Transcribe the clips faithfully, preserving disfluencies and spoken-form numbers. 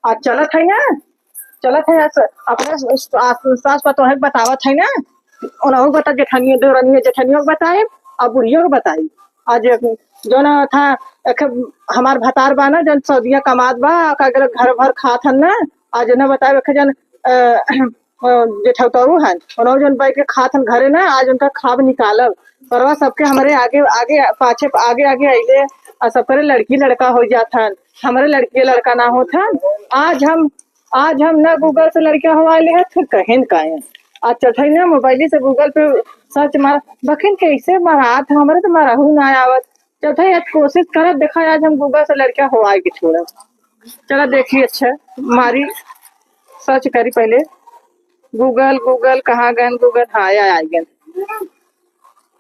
आज चलत है ना, चलत है, आज अपने सास, सास पतोह के बतावत है ना, उनहु बता, जेठनियो, देवरनियो, जेठनियो के बताए, और बुढ़ियो के बताई। आज एक जौन था, एक हमार भतार बा ना, जौन सऊदिया कमात बा, का कहले, घर भर खात हन ना, आज न बताए, एक जन, अ, अ, जेठौतऊ हन, उनहु जौन बैठ के खात हन घरे ना, आज उनका खाब निकालब। परवा सबके हमरे आगे, आगे, पाछे, आगे, आगे अइले, और सबकरे लड़की लड़का हो जात हन, हमरे लड़की लड़का ना होत हन। आज हम आज हम ना Google से लड़किया होवा ले है, फिर कहेन काहे। आज चढ़ई ना मोबाइल से Google पे search मार, बकिन कैसे मरात, हमरे तो मरहू ना आवत। चढ़ई आज कोशिश करत, देखा आज हम Google से लड़किया होवाए के छोड़ब। चला देखी, अच्छा मारी, search करी पहले Google, Google कहाँ गए Google, हाँ, आय, आय गए।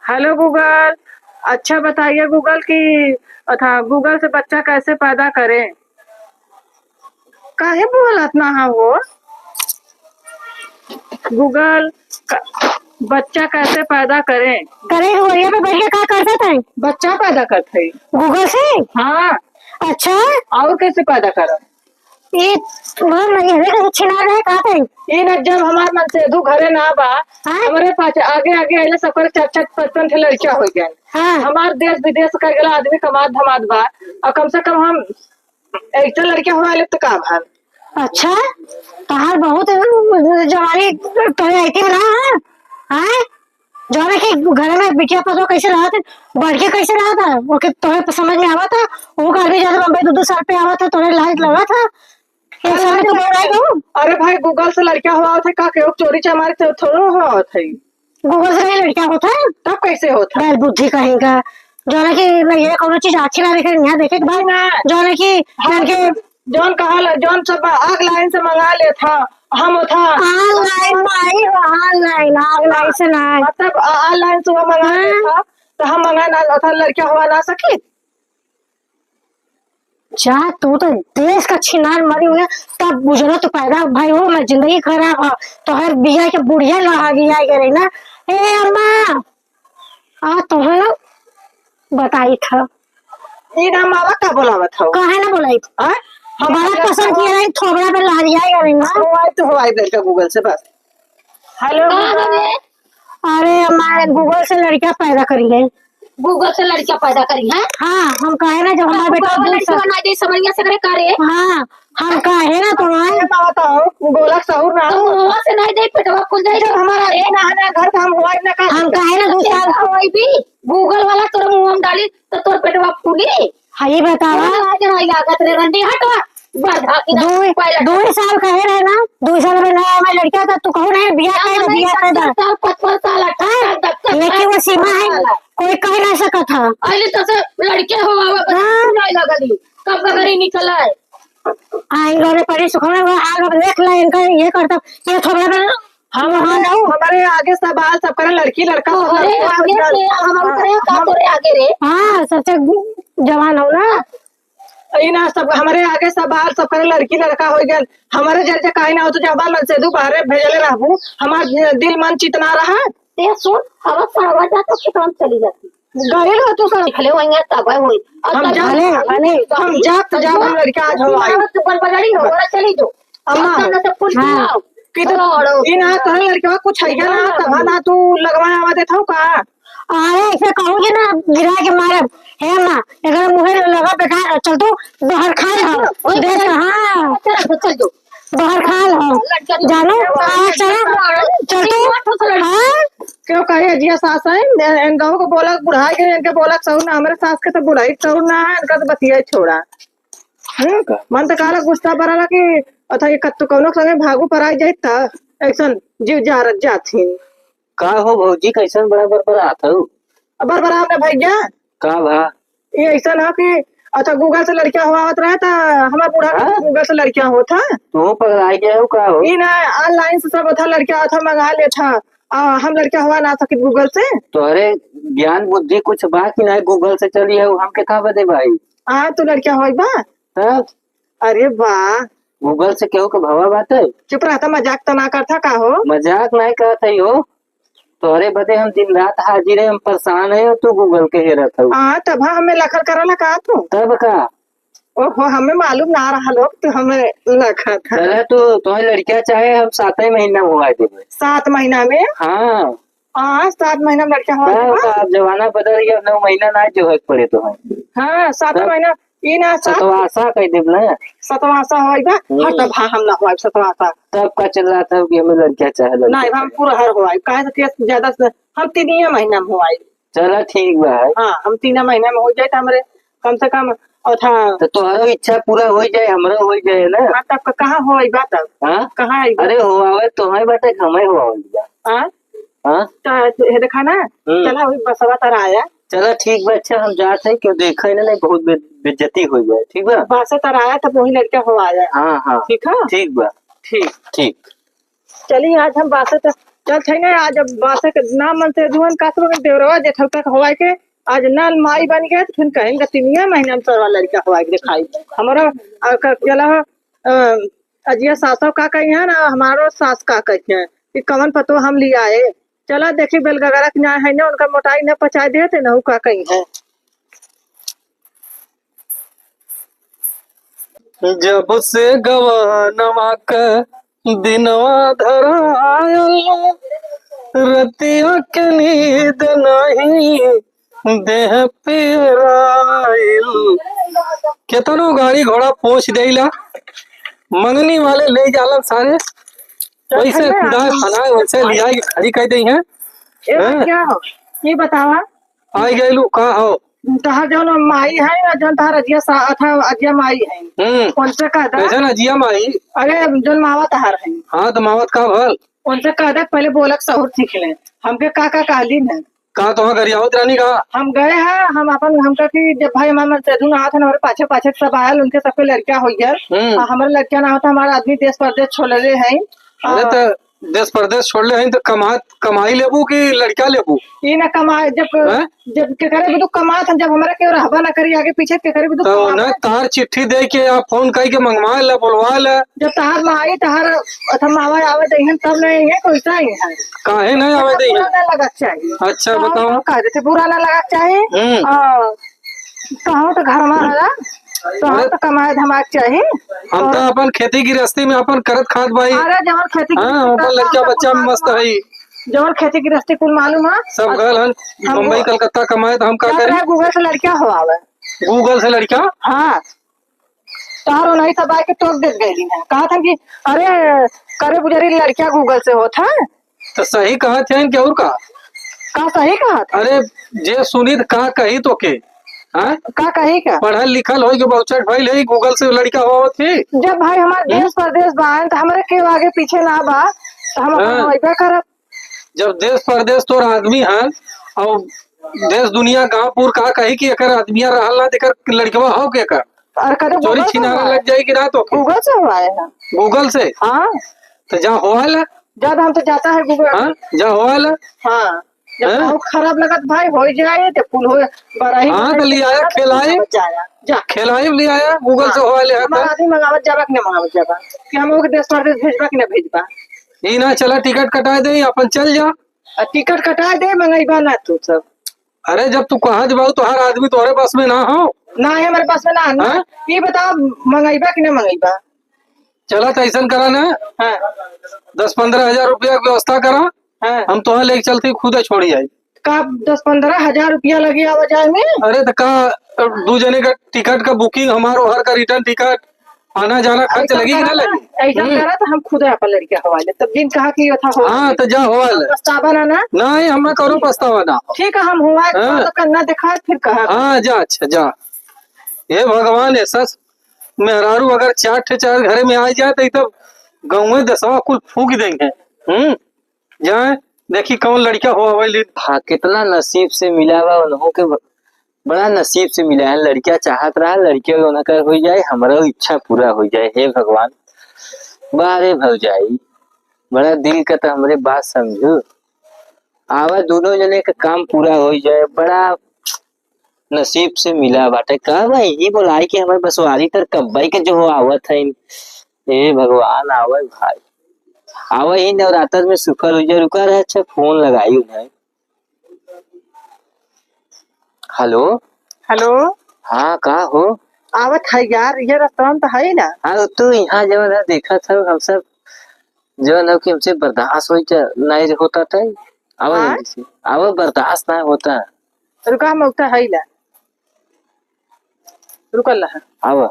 हेलो Google, अच्छा बताइए Google कि, अच्छा, Google से बच्चा कैसे पैदा करें? काहे बोलत ना है वो? Google, क-, बच्चा कैसे पैदा करें? करे हो, ये पे बैठ के का करत है? बच्चा पैदा करत है। Google से? हाँ। अच्छा। और कैसे पैदा करब? ये, वो नहीं है, कैसे छिनार रहे, का है? ये ना, जब हमार मनसेधु घरे ना बा, हाँ? हमरे पास आगे आगे आइले, सबकर चार चार पाँच पाँच ठे लड़किया हो गए। हाँ। हमार देश विदेश का गला आदमी कमात धमात बा, और कम से कम हम एक ठे लड़किया हो आइले तो का भा? अच्छा, तहार बहुत जवानी तोरे आइते रहा है, हाँ? जौन है कि घर में बिटिया पतोह कैसे रहत है, बढ़ के कैसे रहत है, ओके तोहे समझ में आवत है? वो आदमी ज्यादा बम्बई दो दो साल पे आवत है, तोहे लाज लगत है? ये सब तो बोल रहे हो। अरे भाई, Google से लड़किया होवावत है का? केहू चोरी चमारी से थोड़ो होवावत है। Google से नहीं लड़किया होत है? तब कैसे होत है? बैल बुद्धि कहीं का। जौन है कि मैं ये कौनो चीज आँखी ना देखे, यहाँ देखे के बाद ना। जौन है कि हाँ, इनके जौन कहा, जौन सब online से मंगा लेत ह, हम उठा। Online नहीं हो, online, online से नहीं। मतलब, अ, online से वो मंगा हाँ। लेत ह, तो हम मंगा ना, उठा लड़किया होवा ना सकी। जा, तू तो देश का छिनार मरी हुई है, तब बुझलो तो पैदा भाई हो, मैं जिंदगी खराब है, तो हर बिया के बुढ़िया ना आ गई, आई करे ना। ए अम्मा, आ तो है, बताई था। ई ना मावा का बोलावत हो? काहे ना बोलाई? हाँ? हम बड़ा पसंद किया रही, थोबड़ा पे लहरिया गई ना। हवाई तो हवाई बेटा Google से बस। हेलो, का Google। हवे? अरे, हमारे Google से लड़कियां पैदा करी है। Google से लड़कियां पैदा करी है? हाँ, हम कहे ना, जब हमारा बेटा Google वाला दू साल लड़कियां ना दे, समझिया से करे का रे? हाँ, हम कहे ना तो आए। अरे, मावा तो हो, Google का सहूर ना तो हो। मुंह से नहीं दे, पेटवा फूल जाए। जब हमारा ए ना है ना घर, तो हम हवाई ना का हम कहे ना दू साल। हवाई भी Google वाला तोर मुंह में डाली, तो तोर पेटवा फूली। हाँ, ये बतावा। आज नहीं लागत रे रंडी, हटवा। बढ़ा के दो, पहले दो ही साल कहे रहे ना, दो साल में नया नया लड़का था, तू कहू नहीं, बिया कर दे, बिया कर दे। साल, पचपन साल, अठारह साल, दस साल, लेकिन वो सीमा है, कोई कह ना सकत था। अरे तो से लड़के हो, आवा, हाँ। नहीं लगली, कब का घड़ी निकल आए। आई घरे पड़ी सुखमा, वो आग अब देख ले, इनका ये करता, ये थोड़ा बड़ा हम हाँ, हमारे, जाओ। हमारे आगे सब बाल सब करे लड़की लड़का, सब तोहरे लड़का आगे लड़का। से, हम हाँ, करे का हम तोरे आगे रे? हाँ, सबसे जवान हो ना। ई ना, सब हमरे आगे सब बाल सब करे लड़की लड़का हो गए। हमारे जल जकाई ना हो तो जब बाल से दो बाहरे भेजले रहबू, हमार दिल मन चित ना रहा। ते सुन, हवा सावा जा तो खेतवा में चली जाती। गइल हो तू सब। निकले वहीं तब होई। और हम तब जा, भले, भले। हम जात, जात हम लड़का आज हो आई। तू बलबलड़ी हो, बोला चली जो। अम्मा। और तब से फूल हाँ। पिलाओ। कि तो और ई ना तोहरे लड़का कुछ है ना, हाँ। तब ना तू लगवा आवा देत हो का? अरे, ऐसे कहूँ कि ना, गिरा के मारब। हे माँ, एकरा मुँहे लगा बेकार, चल तू बाहर खा ले। ओए, देख, ओए। हाँ। चल, चल, चल, चल। बाहर खा ले। लड़का तो जानो, हाँ, चल, चल तू। हाँ? क्यों कहे जिया सास है? इन, इन गाँव को बोला, बुढ़ाई के इनके बोला सहूर ना, हमारे सास के तो बुढ़ाई सहूर ना है, इनका तो बतिया छोड़ा। हम्म? मन तो काला गुस्सा बराला कि अथा ये कत्तो कौनो संगे भागू पराई जाई त ऐसन जीव जारत जात ही। का हो भौजी, कैसन बड़ा बरबरात हो? अब बरबराव ना भैया। का भा? ये ऐसन है कि अच्छा Google से लड़कियां होवत रहे त हमार बूढ़ा हाँ? Google से लड़कियां होत है। तू पगलाई गया हो का हो? ई ना online से सब अथा लड़कियां अथा मंगा लेत है। आ, हम लड़कियां होवा ना सकित Google से। तोहरे ज्ञान बुद्धि कुछ बा कि नहीं? Google से चली है, हम के का बदे भाई? आ, तू लड़कियां होई बा? तब? अरे वाह। Google से केहू के भवा बाटे? चुप रहता, मजाक तो ना करता का हो? मजाक नहीं करत है हो। तोहरे बदे हम दिन रात हाजिर है, हम परेशान है और तू Google के हेरत हो। हाँ, तब हाँ हमें लखल करला का तू? तब का? ओहो, हमें मालूम ना रहा लोग, तो हमें लखा था। चला, तो तुम्हारे लड़किया चाहे हम सात ही महीना में हुआ देबे। सात महीना में? हाँ। हाँ, सात महीना में लड़का हुआ तब देबा। का, अब जमाना बदल गया, नौ महीना ना जो है पड़े तो है। हाँ, सात तब महीना, ई ना सात। सतवासा कह देब ना। सतवासा होई बा? हम्म। हाँ, तब हाँ, हम ना होई सतवासा। तब का चल रहा था कि हमें लड़किया चाहे, लड़किया नहीं, हम चाहे। पूरा हर होई, काहे तो केस ज्यादा से, हम तीन ही महीना में होई। चला ठीक बा है। हाँ, हम तीन महीना में हो जाए तो हमरे कम से कम, और था। तो तोहरो इच्छा पूरा हो जाए, हमरो हो जाए ना। हाँ, तब का कहाँ होई बा तब? हाँ? कहाँ आई बा? अरे हो आवे तो है बाटे, हमें हो आवे बा। हाँ? हाँ? तो हे देखा ना, हम्म। चला वही बसवा तर आया। चला ठीक बा, अच्छा हम जात है, क्यों देखा है ना, नहीं बहुत बे-, बेइज्जती हो जाए, ठीक बा? बस तर आया तब वही लड़का हो आया। हाँ, हाँ। ठीक है? ठीक बा। ठीक। ठीक। चली आज हम बासे त चल थे ना, आज अब बासे के ना मन से जुअन का सब देवरवा जे थौका के हवाई के आज ना माई बन गया तो फिर कहेंगे तीनिया महीना में सरवा लड़का हवाई के दिखाई। हमारा, अ, क-, चला, अ, अजिया सासो का कही है ना, हमारो सास का कही है कि कवन पतो हम लिया है। चला देखी बेलगगरा के ना है ना, उनका मोटाई ना पचाई देते ना, उ का कही है। जब से गवानवा क दिनवा धरायल, रतिया के नींद नहीं देह पिराइल। केतनो गाड़ी घोड़ा पोंछ देइला, मंगनी वाले ले जालन सारे, वैसे कुदाए फनाए, वैसे लियाए के खड़ी कर देई हैं। ए, हैं? क्या हो? ये बतावा। आई गइलू, का हो? तहार जौन माई है ना, जौन तहार अजिया सा-, अथा, अजिया माई है। हम्म। उनसे कह दा। कैसन अजिया माई? अरे, जौन मावा तहार है। हाँ, तो मावत का भल? उनसे कह दे, पहले बोलक सहूर सीख ले। हमके का का कहली न? का तोहाँ गरियावत रहनी का? हम गए हैं, हम अपन, हमका कि जब भाई हमार मन से धुन हाथ हमारे पाछे पाछे सब आयल, उनके सबके लड़किया हो गया। हम्म। आ, हमारे लड़किया ना होता, हमारा आदमी देश परदेश छोड़ले है। अरे आ, तो देश परदेश छोड़ले हईन त कमात, कमाई लेबू कि लड़का लेबू? ई ना कमाए, जब, हैं? जब केकरे भी तू कमात हन, जब हमरा केहू रहबा ना करी आगे पीछे, केकरे भी तू तो कमात ना हन। तार चिट्ठी दे के या फोन कई के मंगवा ले, बोलवा ले। जब तार माई, तार अथवा मावा आवे दइहन, तब नहीं है, कैसा ही है। काहे नहीं आवे तो दइहन? बुरा ना लगत चाहिए। अच्छा, तो बताओ। हम कह देते, बुरा ना लगत चाहिए। हम्म। हाँ। तोहर तो घरवा हला, तोहर अरे, तो कमाए धमाए के चाही। हम तो अपन खेती गृहस्थी में अपन करत खात बाई। अरे, जवन खेती हाँ, गृहस्थी अपन करत लड़का हम बच्चा सब मस्त मालूम है। है। जवन खेती गृहस्थी कुल मालूम है। सब गल हन, हम बम्बई, गो-, कलकत्ता कमाए, तो हम का जात करी? रहे Google से लड़का हो आवे। Google से लड़का? हाँ। तोहर ओनही सब आए के टोक देत गइली हैं। कहत हन कि, "अरे, करे बुजरी लड़का Google से होत है।" तो सही कहत हैं कि और का? का सही कहत हैं? अरे, जे सुनी त का कही तोके? हाँ? का कही का? पढ़ल लिखल होई के बहुचट भइल है, Google से लड़का होवत ही। जब भाई हमार हम्म? देश परदेश बा, त हमरे केहू आगे पीछे ना बा, त हम अपन हाँ। होइबे करब। जब देश परदेश तोर आदमी हन, और देश दुनिया गांव पुर का कही कि एकर आदमिया रहल ना, त एकर लड़कवा हो के कर? और कदे चोरी Google से छिनारा हुआ है। लग जाई कि ना तो? Google से हुआ है ना। Google से? हाँ। तो जा होवा ले। जब हम तो जाता है Google। हाँ, जा होवा ले। हाँ। जब हैं? बहुत खराब लगत भाई, हो जाए, तो कुल हो, बड़ा ही हाँ, तो लियाया, खिलाए। बचाया। जा। खिलाए, लियाया, Google हाँ। से होवा ले, हमारा हाँ। आदमी मंगावत जाबा कि ना मंगावत जाबा? कि हम ओके देश परदेश भेजबा कि ना भेजबा? ई ना चला, टिकट कटा दे, अपन चल जा। आ, टिकट कटा दे, मंगइबा ना तू सब। अरे, जब तू कहा दबाऊ, तोहार आदमी तोहरे बस में ना हो। ना है हमारे बस में ना, ना। हाँ? ये बताओ, मंगइबा कि ना मंगइबा? चला, तो ऐसन करा ना। हाँ। दस पन्द्रह हजार रुपया के व्यवस्था करा। हाँ। हम तोहे लेके चलती, खुदे छोड़ी आई। का दस पन्द्रह हजार रुपया लगी आवा जाए में? अरे, तो का, दू जने का टिकट का booking हमारो, हर का return टिकट, आना जाना खर्च ऐसा लगी कि ना करा ना, लगी? ऐसा हम्म। करा तो हम खुदे अपन लड़का हवा ले। तब जिन कहा कि ये था हो। हाँ, तो जा हवा ले। पछतावा ना, ना? नहीं, हम ना करो पछतावा ना। ठीक है, हम हुआ हाँ। तो करना दिखा, फिर कहा। हाँ, जा, अच्छा, जा। हे भगवान, ऐसा मेहरारू अगर चार ठे चार घरे में आ जाए, तो ई तो गाँवे दसवा कुल फूक देंगे। हम्म, जाए, देखी कौन लड़का हो आवे ली। हाँ, कितना नसीब से मिला बा उन्हों के, ब-, बड़ा नसीब से मिला है। लड़किया चाहत रहा, लड़किया उनकर हो जाए, हमरो इच्छा पूरा हो जाए। हे भगवान, बारे भौजाई, बड़ा दिल का तो हमरे बात समझू। आवा, दोनों जने का काम पूरा हो जाए, बड़ा नसीब से मिला बाटे। का भाई, ये बोलाई कि हमारे बसवारी तर कब्बई के जो हो आवत है। ए भगवान, आवे भाई, आवे ही नवरात्र में सुफल हो जाए। रुका रहे, अच्छा, फोन लगाई उन्हें। हेलो। हेलो। हाँ, का हो? आवत है यार, ये रस्तवा में तो है ही ना। हाँ, तू यहाँ जवन है देखत हो, हम सब जवन हो कि हमसे बर्दाश्त होई क्या नहीं होता था। आवा हाँ? जल्दी से, आवा, बर्दाश्त ना होता। रुका, हम उठा है ही ना। रुकल रहा। आवा।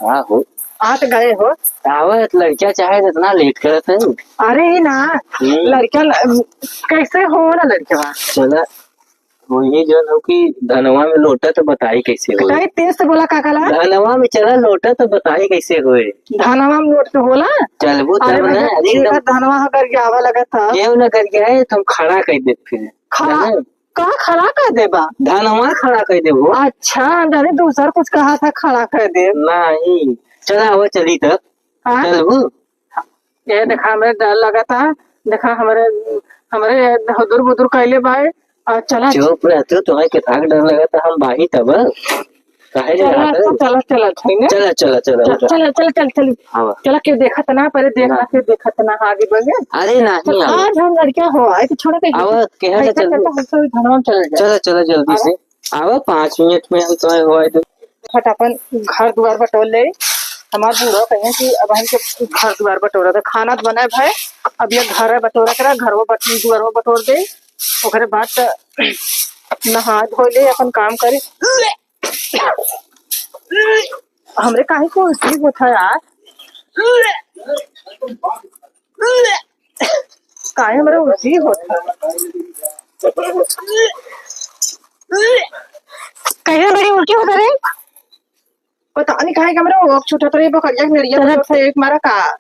हाँ हो। आ तो गए हो। आवा, लड़किया चाहे जितना लेट करत है। अरे ही ना, हम्म। लड़किया ल-, कैसे हो ना लड़किया? चला, वही जो हो कि धनवा में लोटा तो बताई कैसे होए। बताई, तेज से बोला काका ला। धनवा में चला, लोटा तो बताई कैसे होए। धनवा में लोट के होला? चलबू तब अरे ना, भैया, अरे एकदम जेकर धनवा ह गरियावा लगत ह। केहू ना गरियाए, तुम खड़ा कर दे फिर। खड़ा? है ना? का खड़ा कर देबा? धनवा खड़ा कर देबो। अच्छा, जाने दूसर कुछ कहा था खड़ा कर दे। नहीं, चला वो चली तब। हाँ? चलबू? ये देखा, हमरे डर लगता, देखा हमरे, हमरे हुदुर बुदुर कैले बाए। और चला। चुप रह तू, तुम्हें कितना डर लगता, हम बाही तब। काहे रे चला, रात? चला, चला, ठीक है? चला, चला, चला, चल, उठा। चला, चल, चल, चल। आवा। चला, केहू देखत ना, पहले देख ना। ला, केहू देखत ना, आगे बढ़ गए। अरे, नहीं, चल, आवा। आज हम लड़किया हो, आए तो छोड़ो कहीं। आवा, केहा ऐसा ऐसा चल। करता, हम सब घरवा में चल जाए। चला, चला, जल्दी आवा। से। आवा, पाँच मिनट में हम तुम्हें हुआ दे। फटाफट घर दुआर बटोर ले। हमार बूढ़ा कहे कि अब हम के घर दुआर बटोरा था, खाना तो बनाए भाई, अब ये घर बटोरा करा, घरवा बट-, दुआरवा बटोर दे, ओकरे बाद त नहा धो ले, अपन काम करे। हमरे काहे को उल्टी होत है यार? काहे हमरे उल्टी होत है? काहे हमरे उल्टी होत है रे? पता नहीं काहे हमरे ओक छूटत रही, बकरिया के नेड़िया तोरा बटोरते एक मारा का।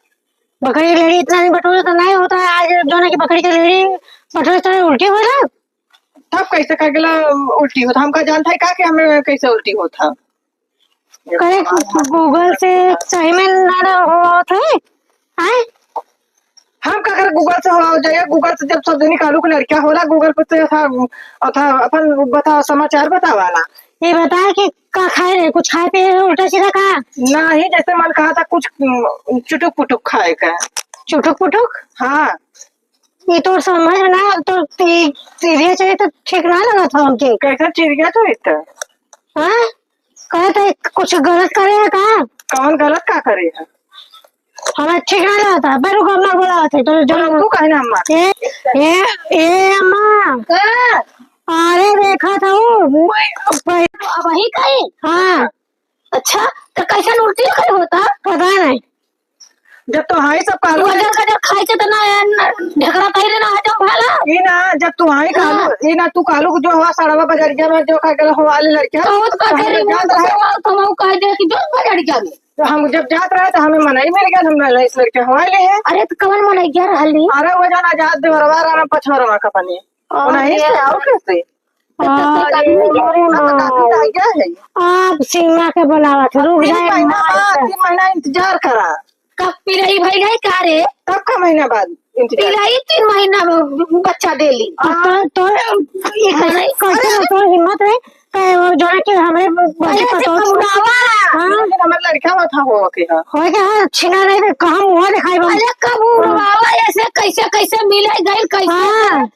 बकरी के लेड़ी इतना नहीं बटोरे तो नहीं होता है, आज जो ना कि बकरी के लेड़ी बटोरे तो उल्टी होला। तब कैसे कर गेला उल्टी होता? हमका जानता है का कि हमें कैसे उल्टी होता? करे Google से सही में ना, ना होत है, हैं? हम का करे Google से हो जाए? Google से जब सब जनी कालू के लड़किया होला, Google पे से था, था अपन बताओ, समाचार बतावाला। ये बताए कि का खाए रहे, कुछ खाए पिए रहे उल्टा सीधा का? नहीं, जैसे मन कहा था कुछ, उम, चुटुक पुटुक खाए का। चुटुक पुटुक? हाँ। ये तो समझ में ना, तो ती-, तिरिया चले तो ठीक ना लगा था हमके। कैसा तिरिया तो इतना? हाँ? कहे तो कुछ गलत करे है का? कौन गलत का करे है? हमें ठीक ना लगा था, पर रुको, अम्मा बोला था, तो जो बोला, तू कहे ना अम्मा। ए, ए, ए, अम्मा। का? अरे, देखा था वो, मैं, अब वही कही? हाँ। अच्छा, तो कैसन उल्टी करे होता? पता नहीं। जब तो हाई सब कालू गजर गजर खाई के तो ना, ना ढेकड़ा तैरे ना हजम भाला। ई ना, जब तू हाई कालू, हाँ। ई ना तू कालू जो हवा सड़वा बजरिया में जो खा के हवा ले लड़किया। तो वो तो का तो करे, हम वो जात तो रहे। सवाल तो वो कह दे कि जो बजरिया में। तो हम जब जात रहे तो हमें मनई मिल गया, हम इस लड़के हवा ले हैं। अरे तो कवन मनई गया रहली? अरे वो जाना जात देवरवा रहा पछवरवा का पानी। अरे। नहीं से आओ कैसे? अरे, अरे, अरे, अरे, आप सीमा के बुलावत है, रुक जाए, तीन महीना बाद, तीन महीना इंतजार करा। कब पिलई भइल है का रे? कब का महीना बाद इंतजार? पिलई तीन महीना में बच्चा देली। आ, तो, तो, ये कैसे, अरे, कैसे तो हिम्मत है, तो वो जो है कि हमें बच्चे अरे, का तो बुलावा। हाँ। लेकिन हमारे लड़का हुआ था, हो के, हाँ। हो के, हाँ, छीना नहीं तो कहाँ मुँह दिखाई बा? अरे, कब उड़वावा ऐसे, कैसे, कैसे मिले गइल, कैसे? हाँ।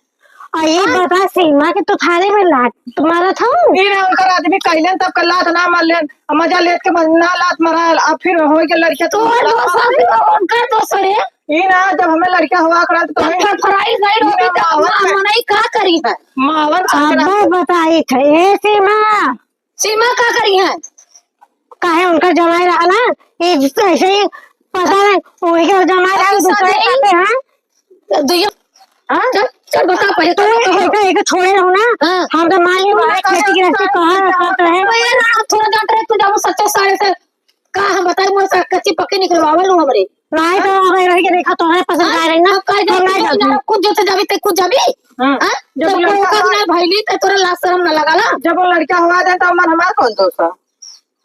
आ, ये हाँ। बता, सीमा के तू थाने में लात मारत हऊ? फिर उनकर आदमी कहलेन, तब का लात ना मारलेन, आ मजा लेत के मन-, ना लात मारल, आ फिर हो गया लड़किया तो तोर दोसर है, उनकर दोसर है। ई ना, जब हमें लड़किया हुआ करा तो तब हमें फरफराई गई ई होगी, ना तब मावत ना में। मनई का करी है? मावत का अब करा। मैं बताई थे, ए सीमा, सीमा का करी है? काहे उनका जमाई रहा ना, ये ऐसे ही पता नहीं, वही का जमाई रहा, अब दूसरा शादी करते हैं। तो दुइया, हाँ? चल, चल बता पहले, तो तो ये बताओ। एक, एक छोड़े रहो ना, हाँ। हम तो मान लो, तू भाई, बता खेती दे, गृहस्थी तू कहाँ बता। करते हैं? तो ये ना, थोड़ा जान रहे, तू जाओ सच्चा सारे से, का हम बताई, मुँह से कच्ची पक्की निकलवावल हूँ हमरे। नहीं तो अब रह के देखा, तोहरे पसंद हाँ? आ रही ना, अब कह दे, हम नहीं तू जाते। जा, खुद जो से जाबी, ते खुद जाबी? हाँ। हाँ? जब तब लड़का कोई हुआ ना भइली, ते तोरा लाज शरम ना लगाला? जब वो लड़का हुआ जाए, तो मन हमार कौन दोष है?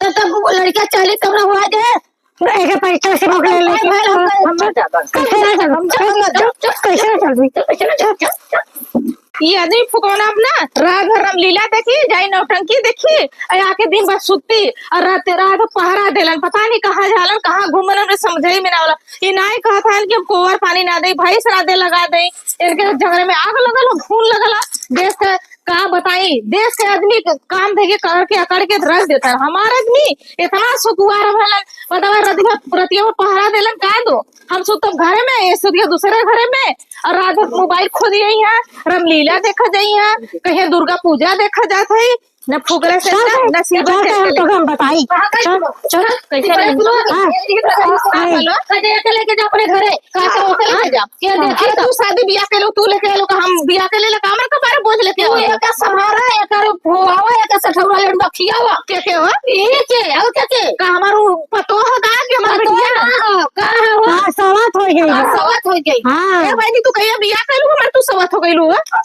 तो तब वो लड़का चली, तब ना हुआ जाए? तो एक पैसा से भाग ले लेके भाई, हम हम हम ना जाबा। कैसे ना चल, हम चल, हम चल, चल, चल, कैसे ना चल रही? चल, चल, चल, चल, चल। ये आदमी फुकौना अपना रात भर रामलीला देखी, जाई नौटंकी देखी, आ आके दिन भर सुत्ती, और रात, रात पहरा देलन, पता नहीं कहाँ जालन, कहाँ घूमलन, हमरे समझे में ना होला। ये नाई कहत हन कि हम कोवर पानी ना दे, भैंस राधे लगा दे, इनके झगड़े में आग लगल हो, खून लगल हो, देश के का बताई, देश के आदमी के काम धइके करके अकड़ के रख देता है। हमार आदमी इतना सुकुवार भलन, बतावा, रतिया, रतिया में पहरा देलन का दो? हम सुतब घरे में, ये सुतिया दूसरे घरे में, और रात भर मोबाइल खोद यही है, रामलीला देखा जाई है, कहीं दुर्गा पूजा देखा जात है, न फुकरे से चल ना, रे, न शिव चल रे, हम तोके हम बताई। कहाँ गई चल, तू? चल। कैसे चल, नहीं? तू हाँ। ये, ये, ये, हाँ। चलो, अजय के लेके जा अपने घरे। कहाँ से होके लेके जा? ये देखी अरे तो। तू शादी बियाह के लो, तू लेके लो, का हम बियाह के ले लो, का हमरे कपारे बोझ लेके आओ? ये का सहारा, ये का फुआवा, ये का सठौरा, ये का खियावा। के के हो? ये के? और के के? का हमार उ पतो हो का कि हमार पतो बिटिया? है, हाँ, का है हो? हाँ, सवात हो गई। हाँ, सवात हो गई। हाँ। ए बहिनी, तू कहिया बियाह के लो, हमार तू सवात हो गई लो, हाँ?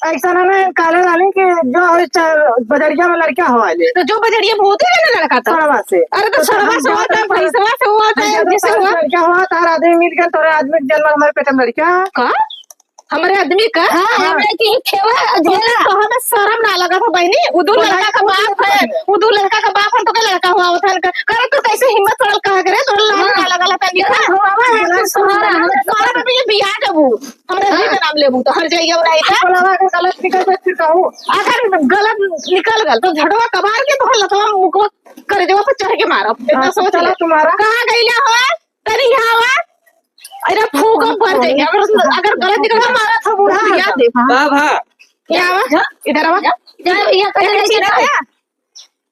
ऐसा ना, ना, काले वाले के जो है च-, बजरिया में लड़का हवा ले। तो जो बजरिया में होते हैं ना लड़का तो। सड़वा से। अरे तो तो सड़वा हम से होता है, बात भैंसवा से होता है, हम जैसे बात हुआ। लड़का हुआ, तार आदमी मिल गया, तोरे आदमी के जन्म हमारे पेट में लड़का। का? हमारे आदमी का? हाँ, हाँ। हमारे के खेवा झोला। तो हमें शर्म ना लगा था बहनी, वो दो बोला लड़का का कि बाप है, वो दो लड़का का बाप है, तो का लड़का हुआ होता है इनका? करे तो कैसे हिम्मत पड़ल कहा करे, तो लाज हाँ। ना लगा था इनका। हाँ, हमारा है, हमारा, हमारा। हमारा भी ये बियाह जबू। हमरा हाँ। जी के नाम लेबू तो हर जाइए बनाई का। बोलावा के गलत निकल जाए फिर कहूँ। अगर गलत निकल गल तो झड़वा कबार के तोहर लतवा मुकवा करे जवा पर चढ़ के मारब। इतना हाँ, सोच चला ले। तुम्हारा। कहाँ गईला हो? तनी यहाँ आवा। अरे फूक भर जाइए। अगर, अगर गलत निकल गल मारा था बूढ़ा हाँ। याद दे। हाँ। का भा? यहाँ आवा। जा। इधर आवा। जा, जा, यहाँ ए, कहीं नहीं चिन्हत जाता। है?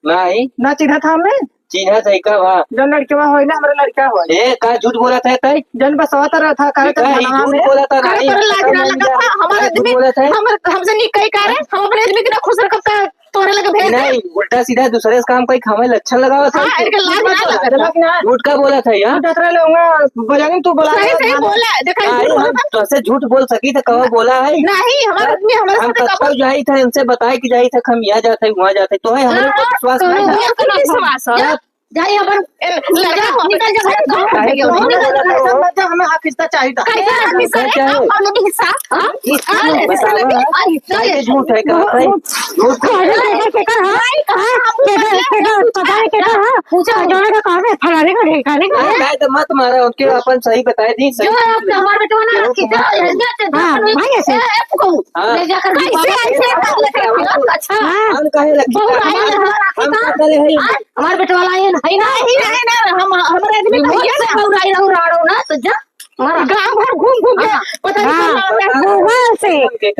नहीं। ना चिन्हत हमें? चिन्हत है का बा? जौन लड़कवा होई ना, हमरे लड़का होई। ए, का झूठ बोलत है तै? जौन बसवा तर रहा था, करे ठीक है, ई झूठ बोलत है, करे नहीं, तोरे लाज ना लगत है, हमार आदमी, हमसे नहीं कही का रे, हम अपने आदमी के ना खुश रखब का तोरे लगे भेज दे। नहीं, उल्टा सीधा दूसरे से काम कही, हमें लक्षण लगावत है। हाँ, इनके लाज ना लगत है। झूठ का बोलत है, हाँ? झूठ अतरा ले होगा, बजानी तू बोला सही, सही बोला, देखा, नहीं, हम तोसे झूठ बोल सकी तो कहो बोला है? नहीं, हमार आदमी हमारे हम साथ कब कब जाई थे, इनसे बताए कि जाई थे, हम यहाँ जाते, वहाँ जाते, तो है हमरे ऊपर हाँ, विश्वास नहीं है। बिल्कुल विश्वास है। जा, जा, यहाँ पर ए, लड़का हो, निकल जा, निकल जा, निकल जा। हमें हक हिस्सा चाहिए था। कैसे हक हिस्सा है? क्या है? हम लोग हिस्सा, हाँ? हिस्सा हाँ, है, हिस्सा है। हाँ, हिस्सा है। झूठ है, क्या है? झूठ है। अरे, केकर, केकर, हाँ? हाँ, केकर, केकर, पता है केकर, हाँ? पूछो। जोड़े का काम है, फलाने का, ढेकाने का है। नहीं, तो मत मारा, उनके अपन सही बताए दी, सही जो है, चीज है। हमारे बेटवा ना, जो कितना हाँ। लहंगा से हाँ, धान हुई, भाई, ऐसे। ए, ए, फुकऊ, हाँ। ले जाकर कैसे, भी ऐसे कर लेते हो? अच्छा। हम कहे लगी बहुत था? आए हैं, हम राखी हम का। पता नहीं। हमार बेटवा ला ये नहीं ना। नहीं, नहीं, नहीं, हम, हमारे आदमी रिमोट कहिए से ना। बौराई रहू राड़ो ना, तो जा, मारा। गाँव भर घूम घूम के हाँ। पता नहीं हाँ। कौन लड़का है। Google से,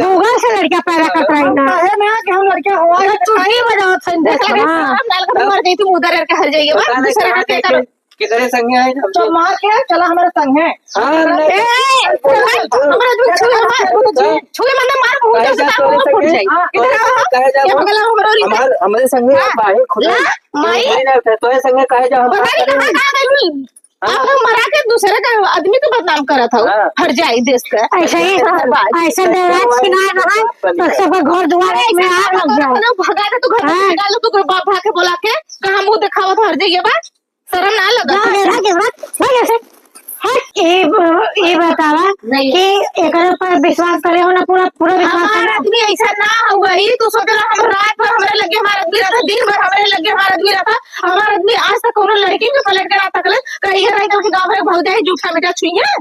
Google से लड़का पैदा करत रही ना। कहे ना कि हम लड़के हुआ अरे है। चुटकी बजावत है, देख देख ले, हाँ। साहब, लाल का मर गई थी, उधर करके हर जाइए, बस पता नहीं दूसरे कहाँ हाथ के देखे, कर। किधरे संगे आए हम तो तो। मार के चला हमारे संगे। हाँ, नहीं। ए, ए, हमारे जो छुए, हमारे जो छुए, मतलब मार, मुंह कहे से जा काम तोरे फूट संगे। जाए। हाँ, इधर आओ, कहे जा ये वो। बगल में हमारे हमारे, हमारे संगे हाँ। बाहर खुदा ला, माई। नहीं, नहीं, तो तोरे संगे कहे जा हम पता नहीं कहाँ, कहाँ गई। हाँ। अब हम मरा के दूसरे का आदमी को बदनाम करत हौ, हाँ। हर जाई देश का। ऐसे ही, शहर बाज। ऐसे देवराज छिनाए रहा, तो सबके घर दुआर में आग लग जाए। ना भगा दे, तू घर से हाँ। निकाल, तू बाप भाग के बोला के, कहाँ मुंह देखावत हर जाइए बा? शर्म ना लगा? जा, जा, जा, जा, जा, जा, जा। हट, ए, ब-, ए बतावा नहीं। कि एकरे ऊपर विश्वास करे हो ना, पूरा, पूरा विश्वास हमार करे हो। आदमी ऐसा ना हुआ, ई तू सोच रहा, हम रात भर हमरे लगे हमार आदमी रहता, दिन भर हमरे लगे हमार आदमी रहता, हमार आदमी आज तक कोनो लड़की के पलट के ना तकले, कहिए रह गल कि गाँव भर भौजाई जूठा में जा छुइहे,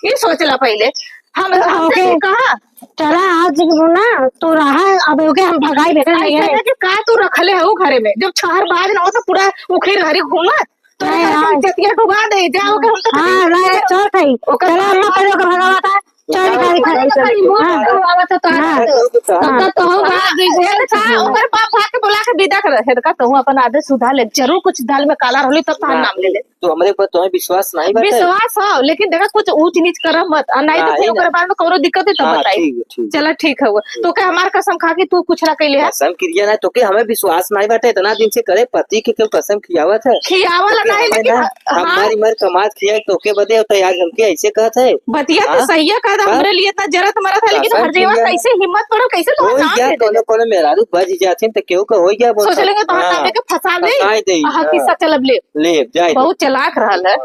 ई सोच ला पहिले। हम, हमसे ओके। तू कहा? चला आज ना तू रहा, अब ओके हम भगाई बेटा नहीं ऐसे है। ना कि का तू रखले हो घरे में, जब छहर बाज ना हो तो पूरा उखेर घरी घूमत, तो नहीं, ऐसे हाँ। इज्जतिया डुबा दे, जा ओके हम तो हाँ, नहीं, चल सही। ओकर चला अम्मा पहले ओके भगावा था। चल, गाड़ी खड़ी। हाँ। हाँ। तब तो हो बात। हाँ। ओकर बाप भाग के बोला के विदा कर, हेदका, तू अपन आदत सुधार ले, जरूर कुछ दाल में काला रहली, तब तहार ना। नाम ले ले। तो हमरे ऊपर तुम्हें विश्वास नहीं बाटे? विश्वास हो, लेकिन देखा, कुछ ऊंच नीच करब मत, आ नहीं तो नहीं, फिर ओकर नहीं। बाद में कौनो दिक्कत है तो हाँ, बताई। ठीक है, ठीक है। चला, ठीक है, वो। ठीक। तो क्या हमार कसम खा के तू कुछ ना कैले है? कसम क्रिया ना, तो के हमें विश्वास नहीं बाटे, इतना दिन से करे पति के क्यों कसम खियावत है? खियावल तो के नहीं, हमें लेकिन ना, हाँ। हम मर मर कमात खिया, तो के बदे, तो आज हमके ऐसे कहत है? बतिया तो हाँ? सही है, कहत हाँ? हमरे लिए इतना जरत मरत है, लेकिन कसम हर जगह क्रिया। कैसे हिम्मत पड़ो, कैसे तो वो नाम यार, दे दे? कोनो कोनो मेहरारू बज जाथिन, तो केहू का हो गया, बोल सोच लेंगे तो हाँ। हटा के फंसा दे, फंसाई दे, हाँ, हाँ। किस्सा चलब ले। ले, जाए दे। बहुत चालाक रहल है।